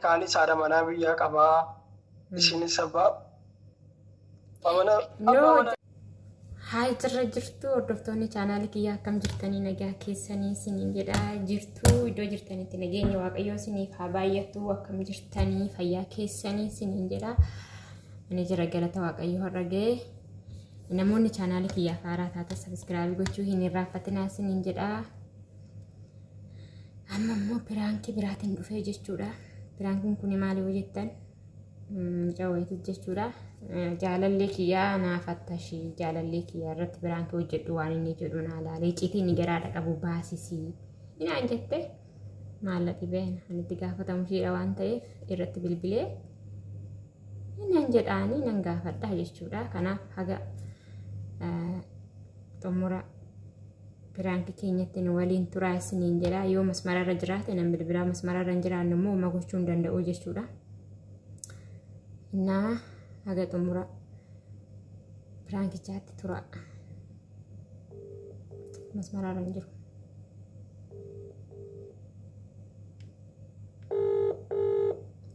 Kaanis haadha manaa biyyaa qabaa. Isinis abbaa abbaa No. manaa. Haay, jirra jirtu hordoftoonni chaanaalii kiyyaa, akkam jirtanii? Nagaa keessanii isiniin jedha. Jirtu iddoo jirtanitti nageenya Waaqayyoo isiniif haa baay'atu. Akkam jirtanii? Fayyaa keessanii isiniin jedha. Ani jira, galata Waaqayyoo har'a ga'e. Namoonni chaanaalii kiyyaaf haaraa taatan subscribe gochuu hin irraanfatinaa isiniin jedha. Amma immoo prank biraatiin dhufee jechuudha. Prankiin kun maali yoo jettan, mucaa wayiitis jechuudha. Jaalallee kiyyaa naaf attashii, jaalallee kiyyaa irratti prank hojjedhu waan inni jedhu naa laalee, icciitii inni garaadha qabu baasisii. Inaan jette maalla dhibeen ani itti gaafatamu ishiidha waan ta'eef irratti bilbilee nan jedhaanii nan gaafadha jechuudha. Kanaaf haga xumura prank keenyatti nu waliin turaa isiniin jedha. Yoo masmararra jiraate nan bilbilaa, masmararra hin jiraanne immoo uma gochuu hin danda'u jechuudha. Innaa haga xumura prankichaatti tura. Masmararra hin jiru.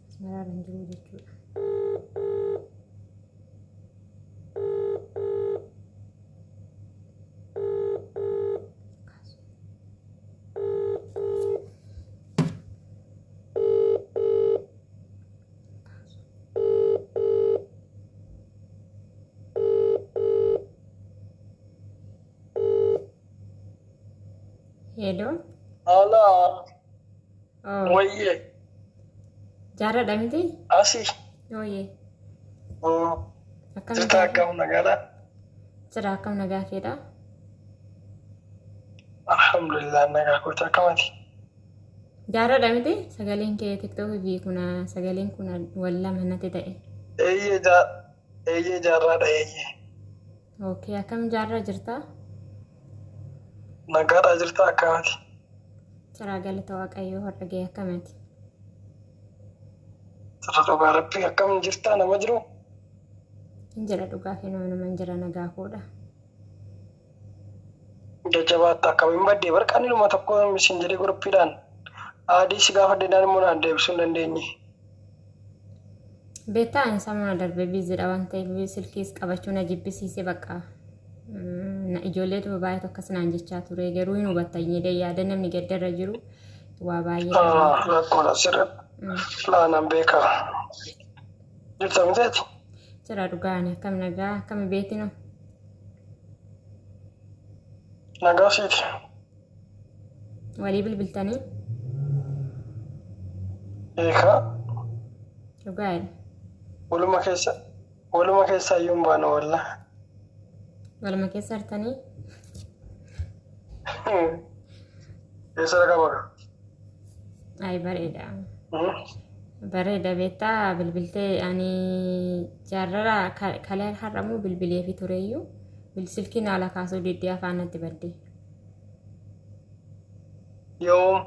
Masmararra hin jiru jechuudha. Hello. Alaa. Oh. Wayyee. Jaarradha miti? Asii. Ooyee. Akkam? Jirta, akkam, nagaadha? Jira, akkam, nagaa keedha? Alhamdulillah, nagaa kooti, akkamati? Jaarradha miti? Sagaleen kee TikTokii fi kuna sagaleen kun wal lama natti ta'e. Eeyyee, eeyyee, jaarraadha, eeyyee. Okay, akkam jaarraa jirta? Nagaadha, jirta, akkamati? Jira, galata Waaqayyoo har'a ga'e, akkamati? Sirra, dhugaa Rabbii, akkam jirta, nama jiru? Hin jira, dhugaa fi nama hin jira, nagaa koodha. Jajjabaatti, akkam, hin baddee barqaan dhuma tokko isin jedhee groupiidhaan aadii si gaafa deedaan immoo naan deebisuu hin dandeenye. Beektaa, ani samuna darbee busydha waan ta'eef silkiis qabachuu na jibbisiise bakka. Ijoollee duba baay'eetu akkas naan jechaa ture, garuu hin hubatta jedhee yaada, namni gaddarra jiru waa baay'ee qaba. Rakkoodha sirra. Laanaan beekaa. Jirta miteeti? Jira, dhugaa ani akkam, nagaa, akkami beetino? Nagaa siiti. Walii bilbiltanii? Beekaa. Dhugaa jedhe. Waluma keessa iyyuu hin baanu walla. Waluma keessa hartanii? Keessa qaba. Ay, bareeda. Bareeda, beektaa, bilbiltee ani jaarrara kalee har'amuu bilbilee fi tureeyyuu silkiin haala kaasuu diddee afaan natti badde. Yoom?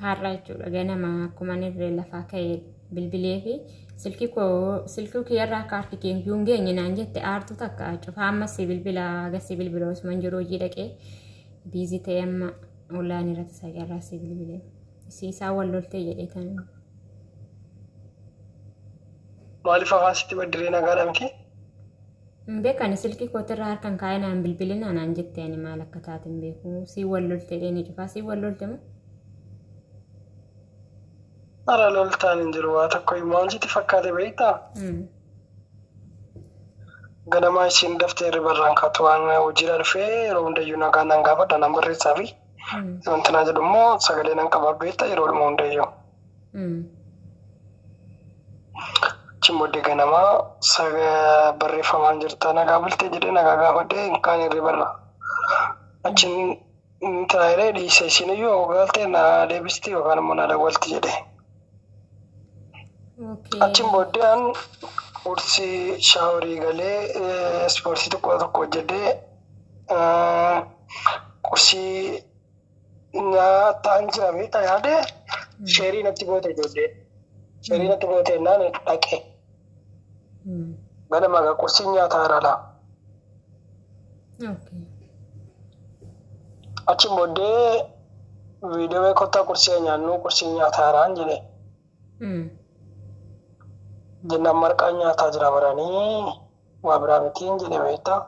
Har'a jechuudha, ganama akkuma inni irree lafaa ka'ee bilbilee fi silkii koo silkii kiyyarraa akka harki kee hin geenye naan jette, aartu takka cufaa ammas bilbila agasii bilbila osuma hin jiru hojii dhaqee busy ta'e, amma online irratti sagarraa si bilbilee. Si isaa wal loltee jedhee tan. Maaliif afaan sitti baddiree, nagaadha miti? Hin beekan, silkii kootirraa harkan kaa'ee naan bilbilina naan jette, ani maal akka taate hin beeku. Si wal lolte jedhee cufaa, si wal lolte moo? Ara loltaan hin jiru, waa tokko maal sitti fakkaate beektaa? Ganamaa isiin daftee hirribarraan kaatu waan hojiidhaa dhufee yeroo hundayyuu nagaa nan gaafadha, nan barreessaa fi wanti naa jedhu immoo sagalee nan qabaa beektaa yeroo dhuma hundayyuu. Achiin booddee ganamaa barreeffamaan jirta, nagaa bultee jedhee nagaa gaafadhee hin kaan hirribarra. Achiin taa'ee dhiise, isiin iyyuu galtee na deebisti yookaan immoo na dawwalti jedhee. Achiin booddee an qursii shower galee ispoortii tokko tokko hojjedhee qursii nyaataan jira beektaa, yaadee share natti goote ijoollee. Share natti goote jennaan dhaqe. Ganama egaa qursii nyaataa jira. Achiin booddee viidiyoo kottaa qursii nyaannu, qursii nyaataa jiraan jedhe. Jennaan marqaan nyaataa jira baranii waa biraa mitiin jedhe beektaa.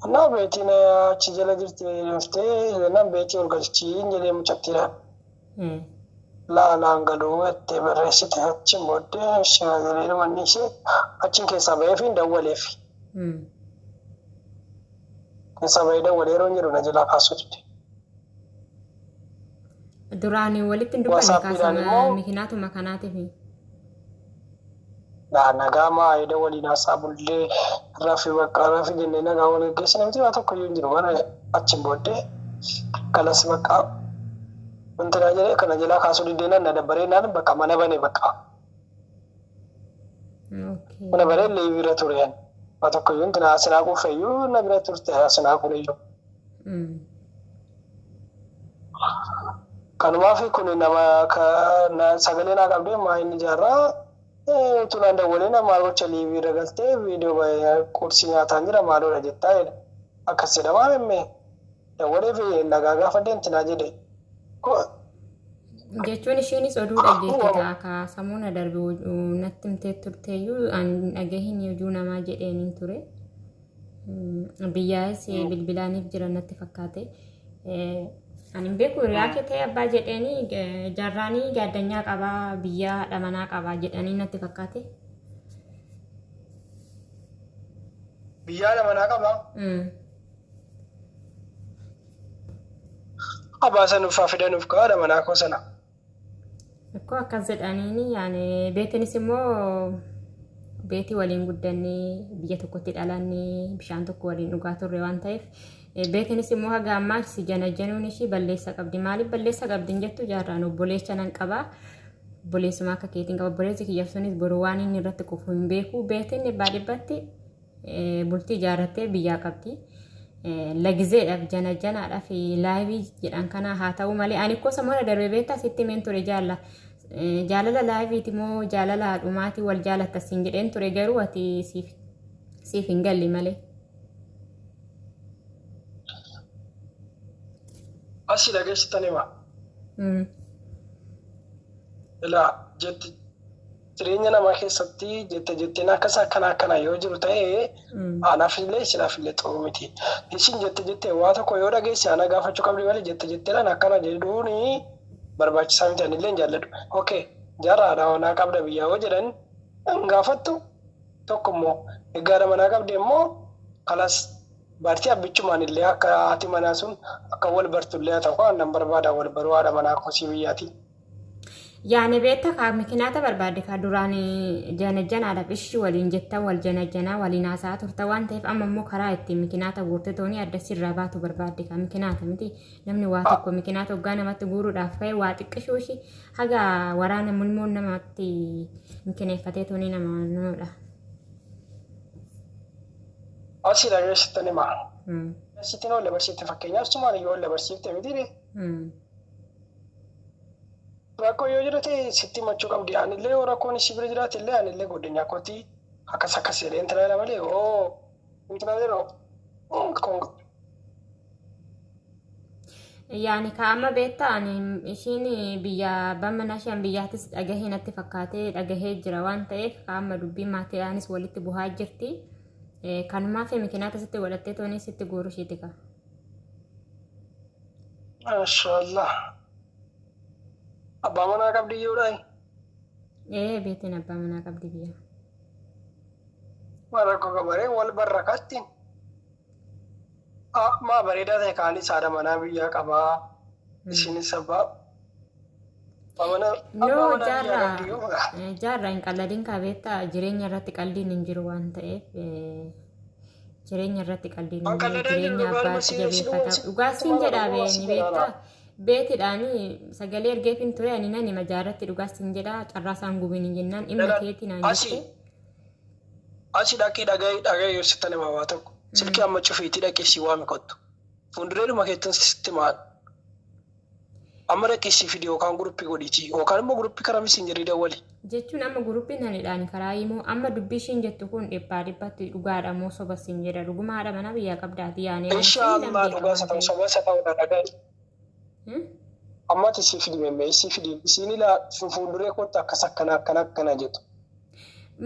Annaa beetiin achi jala jirti dhuftee jennaan beetii ol galchiin jedhee mucattiidha. Laalaan galuu jettee barreessite achiin booddee ishee manni ishee achiin keessaa bahee fi dawwaleef. Keessaa bahee dawwalee yeroo jedhu na jalaa kaasuu dide. Duraan walitti hin dubbanne WhatsAppiidhaan kaasama immoo mikinaatuma kanaatiif. Nagaa maayida waliin haasaa bullee rafi bakka rafi jennee nagaa wal gaggeessine miti waa tokko iyyuu hin jiru bara achiin booddee kalas bakka wanti naa jedhee kana jalaa kaasuu diddeenaan na dabbaree naan bakka mana bane bakka mana banee illee bira ture yan waa tokko iyyuu wanti naa sinaa quufe iyyuu na bira turte sinaa kun iyyuu. Kanumaaf kun nama sagalee naa qabdee maa inni jaarraa utuu naan dawwalee na maal gocha liivii irra galtee viidiyoo qursii nyaataan jira maaloodha jettaa jedhe. Akkas jedhamaa memmee dawwalee fi nagaa gaafadhee inti naa jedhe. Jechuun isheenis oduu dhageette ta'a ka samuuna darbe natti himtee turteeyyuu an dhagahin hojii namaa jedheeniin ture. Biyyaas bilbilaaniif jira natti fakkaate. Ani hin beeku hiriyaa kee ta'e abbaa jedheeni jaarraanii gaaddanyaa qabaa biyyaa haadha manaa qabaa jedhanii natti fakkaate. Biyyaa haadha manaa qabaa? Abbaa sana nuuf haa fidanuuf kaa haadha manaa koo sana. Akkoo akkas jedhaniini yaani beetinis immoo beetii waliin guddannee biyya tokkotti dhalannee bishaan tokko waliin dhugaa turre waan ta'eef beetinis immoo haga ammaa si janajjanuun ishii balleessa qabdi. Maaliif balleessa qabdi hin jettu jaarraan obboleessa nan qabaa. Obboleessuma akka keetiin qaba. Obboleessi kiyya sunis boru waan inni irratti kufu hin beeku. Beetiin dhibbaa dhibbatti bultii ijaarrattee biyyaa qabdi. Lagizeedhaaf janajjanaadhaaf laayivii jedhan kana haa ta'u malee ani kosa mara darbe beektaa sitti himeen ture jaalla. Jaalala laayiviiti moo jaalala dhumaatii wal jaalatta siin jedheen ture garuu ati siif hin galle malee. Asii dhageessitan hima. Ilaa jetti jireenya namaa keessatti jette jetteen akkas akkana akkana yoo jiru ta'ee anaaf illee isinaaf illee ta'uu miti. Isin jette jettee waa tokko yoo dhageesse ana gaafachuu qabdi malee jette jetteedhaan akkana jedhuuni barbaachisaa miti anillee hin jaalladhu. Okay jaarraa haadha manaa qabda biyyaa yoo jedhan hin gaafattu tokko immoo egaa haadha manaa qabdi immoo kalas bartii abbichumaan illee akka haati manaa sun akka wal bartu illee haa ta'u aannan barbaada wal baruu haadha manaa kosii biyyaati. Yaani beekta kaa mikinaata barbaadde kaa duraan janajjanaadhaaf ishii waliin jettan wal janajjanaa waliin haasa'aa turta waan ta'eef amma immoo karaa ittiin mikinaata guurte toonii adda sirraa baatu barbaadde kaa mikinaata miti namni waa tokko mikinaata hoggaa namatti guuruudhaaf ka'e waa xiqqishuu ishii haga waraana mulmuun namatti mikineeffatee toonii nama namadha. Asii dhageessittan himaa. Sitti wal dabarsiifte fakkeenyaaf sumaan iyyuu wal dabarsiifte miti. Rakkoo yoo jira ta'e sitti himachuu qabdi. Anillee yoo rakkoon isii bira jiraate illee anillee godinyaa kootii akkas akkas jedhee intala jedha malee oo intala jedhu. Yaani ka amma beektaa ani ishiin biyya abbaan manaa isheen biyyaattis dhagahee natti fakkaatee dhagahee jira waan ta'eef ka amma dubbii maatiidhaanis walitti buhaa jirti. Kanumaaf mikinaata sitti godhattee toonii sitti guuru ishiiti ka. Maashaallah. Abbaa manaa qabdi iyyuudhaa? Ee beetiin abbaa manaa qabdi biyya. Waan rakkoo qabaree wal barra kaattiin. Maa bareedaa ta'e kaanis haadha manaa biyyaa qabaa. Isinis abbaa manaa No abbaa manaa biyyaa jaarraa qabdi iyyuu. Jaarraa hin qalladin kaa beektaa jireenya irratti qaldiin hin jiru waan ta'eef jireenya irratti qaldiin Waan hin jiru qalladaa jiru jireenya dhugaadhuma abbaatti si jabeeffata dhugaa siin jedhaa beeni beektaa beetidhaani sagalee ergeef hin ture ani nan hima jaarratti dhugaa siin jedhaa carraa isaan gubin hin jennaan dhimma keetii naan Asii jette. asii dhaqii dhaga'ii dhaga'ii yoo sitti hima waa tokko. Silkii amma cufiitii dhaqii si waami kottu. Fuuldureedhuma keettin sitti maal. Amma dhaqii si fidi yookaan guruppii godhiitii yookaan immoo guruppii karaa misinjerii dawwali. Jechuun amma guruppiin anidhaan karaa himoo amma dubbii ishiin jettu kun dhibbaa dhibbatti dhugaadha moo soba siin jedha dhuguma haadha manaa biyyaa qabdaati yaani ani siin nan Inshaallah beeka dhugaa waan isa ta'u ta'eef. soba isa ta'uudha dhaga'i. Amma ati isii fidi memmee isii fidi isiin ilaa fuulduree kootti akkas akkana akkana akkana jettu.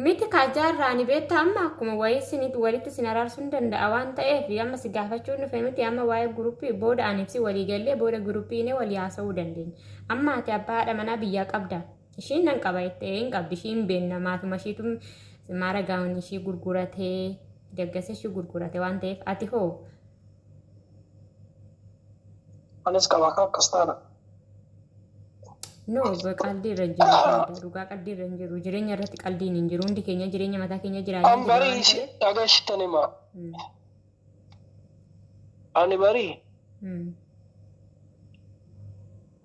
Miti kaa jaarraani beektaa, amma akkuma wayii isin walitti isin araarsuu hin danda'a waan ta'eef amma si gaafachuun dhufe miti. Amma waa'ee guruppii booda ani ibsi walii gallee booda guruppiin walii haasa'uu dandeenya. Amma ati abbaa haadha manaa biyyaa qabda. Ishiin nan qaba jettee hin qabdi, ishiin hin beekna, maatuma ishiitu maara gaawon ishii gurguratee daggasa ishii gurgurate waan ta'eef, ati hoo? Anis qaba akka akkas taana. No, qalbii irra hin jiru. Dhugaa qalbii irra hin jiru. Jireenya irratti qalbiin hin jiru. Hundi keenya jireenya mataa keenya jiraachaa An jirra barii waan ta'eef. dhageessitan hima. Ani barii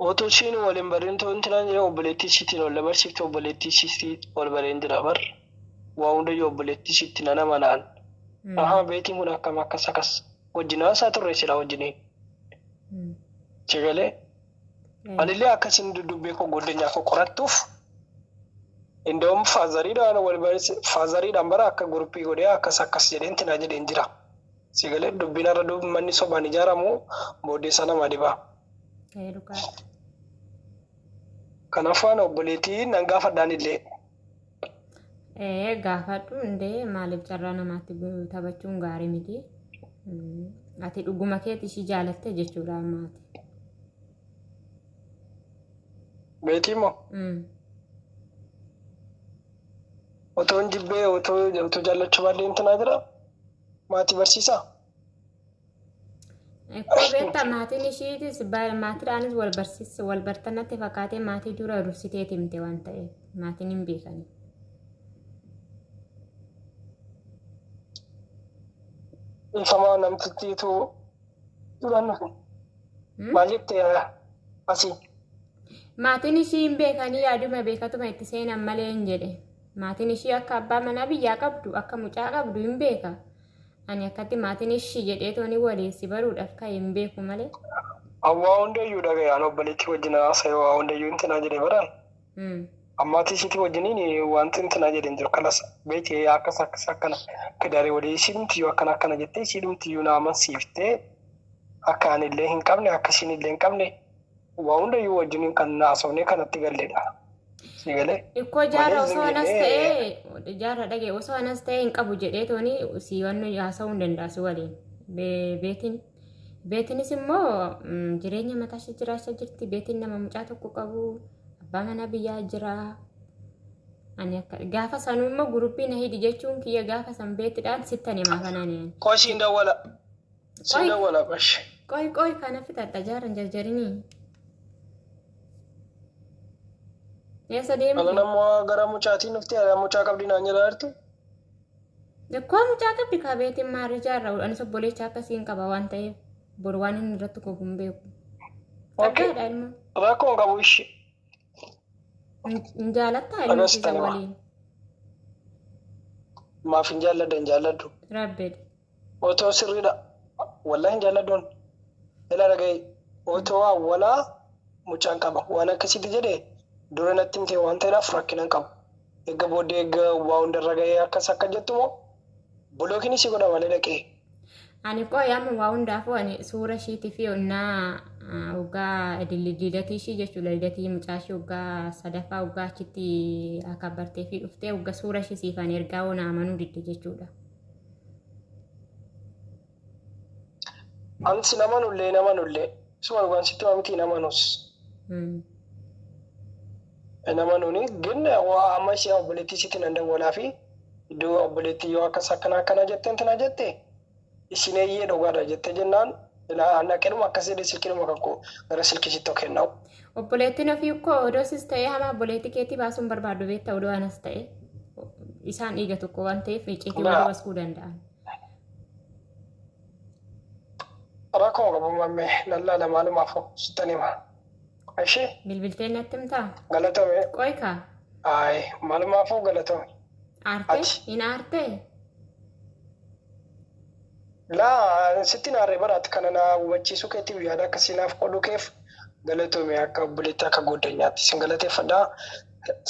otoo ishiin waliin bariin ta'uu intinaan jira, obboleettii ishiitiin wal dabarsiifte, obboleettii ishiitiin wal bareen jira bar. Waa hundayyuu obboleettii ishiitti nan amanaan. Ahaa, beetiin kun akkam akkas akkas wajjin haasaa turre sila wajjiniin. Sagalee. Anillee akkasin duddubbee koo goddanyaa koo qorattuuf indoom faazariidhaan wal barsiise, faazariidhaan bara akka guruppii godhee akkas akkas jedheen tinaa jedheen jira. Sagalee, dubbiin irra duub manni sobaan ijaaramu booddee sana nama dhiba. Dhugaa. Kanaaf waan obboleettii nan gaafadhaan illee. Ee, gaafadhu hundee, maaliif carraa namaatti taphachuun gaarii miti. Ati dhuguma keeti ishii jaalatte jechuudha ammaati. Beetii moo? Otoo hin jibbee, otoo jaallachuu baadhee intinaa jira. Maatii barsiisaa? Ikkoo beektaa, maatiin ishiitis maatiidhaanis wal barsiis wal bartanatti fakkaatee maatii dura dursitee himte waan ta'eef maatiin hin beekani. Ifamaa namtittiitu duraan dhufe. Maal jettee asii? Maatiin ishii hin beekanii, yaaduma beekatuma itti seenan malee hin jedhe. Maatiin ishii akka abbaa manaa biyyaa qabdu, akka mucaa qabdu hin beeka. Ani akkatti maatiin ishii jedhee tooni waliin si baruudhaaf ka'e hin beeku malee. Waa hundayyuu dhaga'e, an obboleettii wajjin haasa'e, waa hundayyuu intinaa jedhee baraan. Ammaatii ishiitii wajjiniin wanti intinaa jedhee hin jiru kanas beekee akkas akkas akkana kidaaree walii ishii akkana akkana jettee ishii dhumtiyyuu na amansiiftee akka ani illee hin qabne, akka ishiin illee hin qabne, waa hundayyuu wajjiniin kan haasofnee kanatti galleedha. Si galee? Ikkoo jaarra Malee osoo anas zimillee ta'ee, jaarra dhagee, osoo anas ta'ee hin qabu jedhee tooni si wannu haasa'uu hin danda'a si waliin. Beetiin beetinis immoo jireenya mataa ishee jiraachaa jirti. Beetiin nama mucaa tokko qabu, abbaa manaa biyyaa jira. Ani akka gaafa sanuu immoo guruppii na hidhi jechuun kiyya gaafa san beetidhaan sittan himaa kanaan. Qoy, siin dawwala. Siin Qoy. dawwala qosh. Qoy qoy, kana fixadha, jaarran jarjarinii. Eessa Ala deemte? nammoo gara mucaatiin dhuftee mucaa qabdi naan jedhaa jirti. Akkoo mucaa qabdi kaa beetiin, maarri jaarra, anis obboleecha akkasiin qaba waan ta'eef boru waan inni irratti kofu hin beeku. Okay. Dhaggaadha ilmoo. Rakkoon qabu ishee. Hin jaalattaa ilmoo Dhageessita keessa nama. waliin? Maaf hin jaalladha? Hin jaalladhu. Rabbedha. Otoo sirriidha. Wallahi hin jaalladhuun. Ila dhaga'i. Otoo awwalaa mucaan qaba. Waan akkasitti jedhee dura natti himtee waan ta'eedhaaf rakkina hin qabu. Eegga booddee eegga waa hundarra ga'ee akkas akka jettu moo blockiin isii godha malee dhaqee. Ani qoy, amma waa hundaafuu ani suura ishiitii fi onnaa waggaa lidatii ishii jechuudha, lidatii mucaa ishii waggaa sadaffaa waggaa achitti akka bartee fi dhuftee waggaa suura ishii siifan ergaa ona amanuu didde jechuudha. Ansi namanullee namanullee. Suma dhugaan sitti maamtii namanus. Namanuuni gin waa amma ishee obboleettii isiitti nan dawwalaa fi iddoo obboleettii yoo akkas akkana akkana jetteen tana jette isin eeyyee dhugaadha jette jennaan naqinuma akkas jedhe silkiinuma kakkoo gara silkisitti kenna'u. Obboleettiin ofii koo odoosis ta'ee hamaa obboleettii keetii baasuun barbaadu beektaa, odoo anas ta'e isaan dhiiga tokko waan ta'eef icciitii walii baasuu danda'an. Rakkoo qabu mammee lallaala maalumaaf sittan hima. Ishee Bilbiltee natti himtaa? galatame. Qoy kaa. Ayi, maalumaafuu galatame. Aartee? Ati. Hin aartee? Laa, sitti naarree baraatti kana na hubachiisuu keetiif, yaada akkasii naaf qooduu keef galatoomi, akka obboleetti akka goddanyaatti sin galateeffadhaa.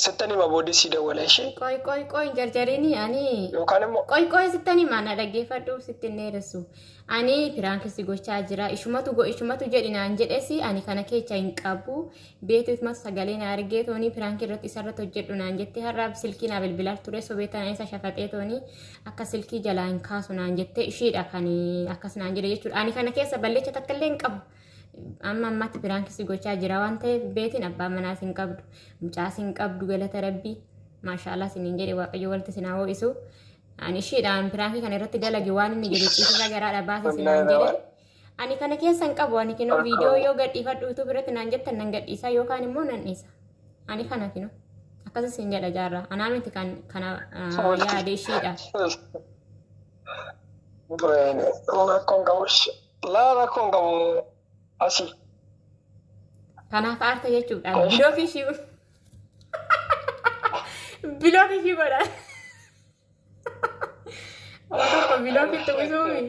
Sittan hima booddee sii dawwala ishee. Qoy qoy qoy hin jarjarini ani. Yookaan immoo Qoy qoy sittan hima, na dhaggeeffadhu, sitti hin dheeressu. Ani prank si gochaa jira, ishumatu go ishumatu jedhi naan jedhesi, ani kana keessa hin qabu. Beetu sagalee na argee toonii prank irratti isarratti hojjedhu naan jette. Har'a silkii naa bilbilaa ture, sobee tana isa shafaxee toonii akka silkii jalaa hin kaasu naan jette. Ishiidha kan akkas naan jedhe jechuudha. Ani kana keessa ballecha takka illee hin qabu. Amma ammatti prank si gochaa jira waan ta'eef, beetiin abbaa manaas hin qabdu, mucaas hin qabdu, galata Rabbii, maashaallah siniin jedhe. Waaqayyo walitti sinaa ho'isu. Ani ishiidhaan prank kana irratti dalage waan inni jedhu ciisisa garaadha baase sinaan jedhe. Ani kana keessa hin qabu. Ani kinoo viidiyoo yoo gadhiifadhu YouTube irratti naan jettan nan gadhiisa yookaan immoo nan dhiisa. Ani kana kinoo akkasi sin jedha jaarra. Anaa miti kan kana yaade, ishiidha. Rakkoon qabu. Laa, rakkoon qabu asii. Kanaaf aarta jechuudha. Block ishii, block ishii godha. Waan tokko block itti uwwisuumi.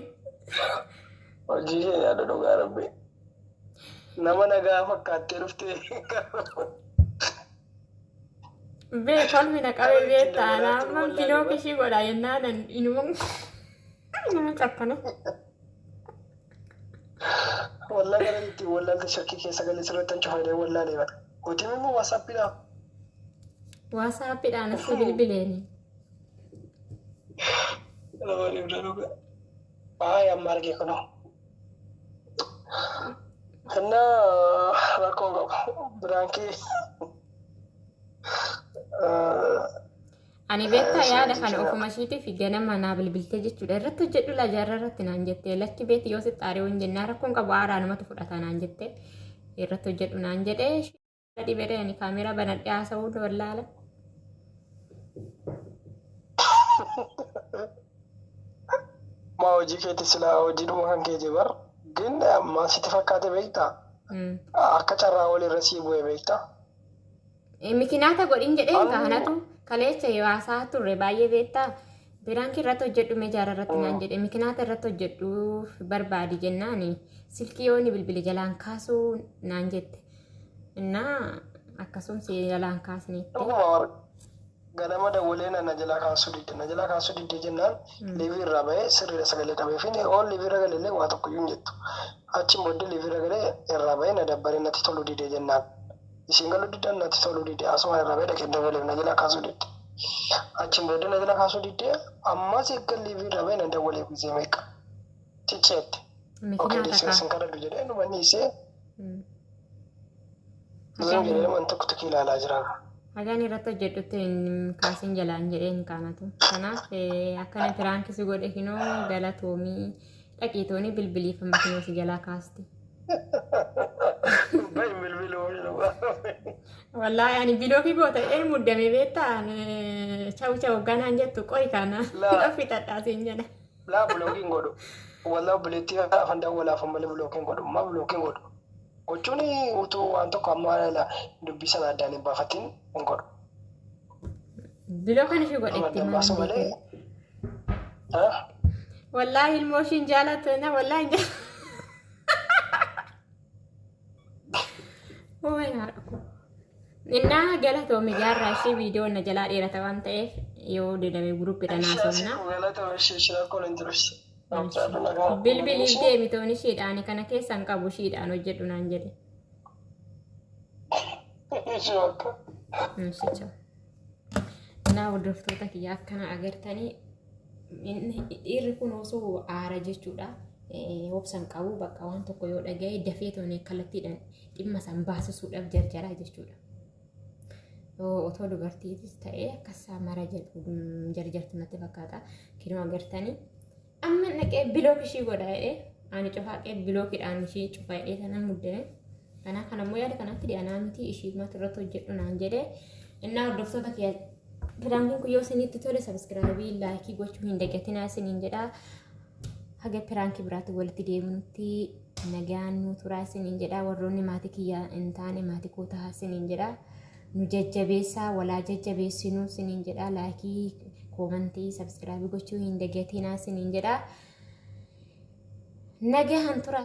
Hojii ishee yaada, dhugaa Rabbi. Nama nagaa fakkaattee dhuftee. Bee kolmi na qabe beektaa, amma block ishii godha jennaan inuma nama cakkana. Wallaa gara itti wallaalte shakkii keessa galee sirriitti an cufadee wallaalee bara. Hojii immoo WhatsAppiidhaa. WhatsAppiidhaan asii bilbileeni. Nama dhibda dhugaa. Ay, amma argee kunoo. Innaa rakkoo qabu. Prank. Ani beektaa, yaada kana ofuma ishiitiif ganama naa bilbiltee jechuudha. Irratti hojjedhu laa jaarraa irratti naan jette. Lakki beeti, yoo sitti aaree waan jennaan rakkoon qabu, aaraa namatti fudhata naan jette. Irratti hojjedhu naan jedhee dhibee ani kaameeraa banadhee haasa'uu wallaala. Maa hojii keetti silaa hojiidhuma kan keeti bar. Gin maa sitti fakkaate beektaa? Akka carraa walirra sii bu'e beektaa? Mikinaata godhin jedheen kaanatu kaleecha hawaasaa turre baay'ee beektaa. Prank irratti hojjedhu mee jaara irratti naan jedhe. Mikinaata irratti hojjedhuuf barbaadi jennaan, silkii yoo inni bilbile jalaan kaasuu naan jette. Innaa akkasuma jalaan kaasneette. Dhuguma ganama dawwalee na jalaa kaasuu didde, na jalaa kaasuu didde jennaan live irraa bahee sirriidha sagalee qabee fi oon live irra galee waa tokko iyyuu hin jettu. Achiin booddee live irra galee irraa bahee na dabbaree natti toluu didde jennaan. Isiin galuu diddan, natti toluu didde, asuma irraa bahee dhaqee dawwaleef na jalaa kaasuu didde. Achiin booddee na jalaa kaasuu didde, ammas eeggan live irraa bahee na dawwaleef gisee meeqa. Cicceetti. Okay, Mikinaata sin kaa. kadhadhu jedhee numa dhiisee zan jedhee man tokko tokko ilaalaa jira. Hagaan irratti hojjedhutti hin kaasin jalaan jedhee hin kaanatu. Kanaaf akkana prank si godhe hinoo, galatoomii, dhaqiitoonii bilbiliif amma kinoo si jalaa kaasti. Bahi bilbiluu. Wallaahi ani block goota een muddame beektaa, chawu chawu ganaan jettu qoy kana Laa. fixadhaa siin jedha. Laa, block iin godhu. Wallaa obboleettii afaan dawwalaaf malee block iin godhu. Maa block iin godhu? Gochuun utuu waan tokko amma dubbii sana addaan hin baafatin hin godhu. Block kan ishee godhetti Addaan baasu maal malee. Wallaahi ilmoo ishiin jaalattu na wallaahi hin jaalatu. Wayi haadha koo. Innaa galatoomi jaarraa, ishee viidiyoon na jalaa dheerata waan ta'eef yoo didame groupiidhaan haasofna. Galatoome, ishee rakkoon hin jiru. Bilbiliif deemitoon isheedhaan kana keessa hin qabu, isheedhaan hojjedhu naan jedhe. Ishee bakka. Isicha. Naa hordoftoota kiyya, akkana agartanii dhiirri kun osoo aara jechuudha. Obsan qabu, bakka waan tokko yoo dhagaye dafee toonee kallattiidhaan dhimma san baasisuudhaaf jarjaraa jechuudha. Otoo dubartiitis ta'ee akkas mara jarjartu natti fakkaata. Kinoo agartanii amma naqee block ishii godha jedhee, ani cufaaqee blockiidhaan ishii cufa jedhee sana muddame. Kanaaf kanammoo yaada kanatti dhiyaanaa miti, ishii mata irratti hojjedhu naan jedhee. Innaa hordoftoota kiyya, prankiin kun yoo isinitti tole subscribe, like gochuu hin dagatinaa isiniin jedhaa. Haga prank biraatti walitti deemnutti nagaan nu turaa isiniin jedhaa. Warroonni maatii kiyya hin taane maatii koo tahaa isiniin jedhaa. Nu jajjabeessaa, walaa jajjabeessinuu isiniin jedhaa. Like, comment, subscribe gochuu hin dagatinaa isiniin jedhaa. Nagaan turaa.